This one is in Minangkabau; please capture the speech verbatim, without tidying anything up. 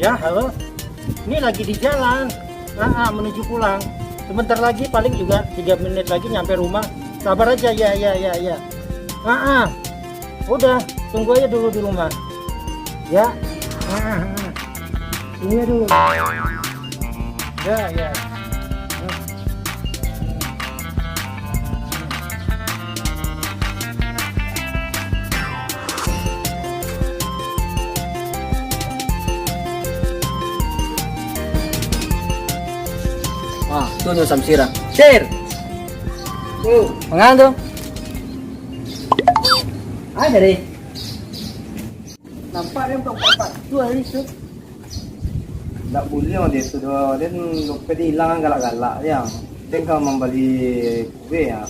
Ya, halo. Ini lagi di jalan. Ah, ah, menuju pulang. Sebentar lagi, paling juga tiga menit lagi nyampe rumah. Sabar aja, ya, ya, ya, ya. Ah, ah. Udah, tunggu aja dulu di rumah. Ya. Ah, ah, ah. Tunggu aja dulu. Ya, ya. Ah, tu nyo Samsir ah. Sir! Tu. Mangan tu? Ah, jadi. Nampak dia bukan empat-empat. Tu hari tu. Ndak buliah dia tu doh. Dia dompet dia ilang galak-galak dia. Dia ka mambali kuih ah.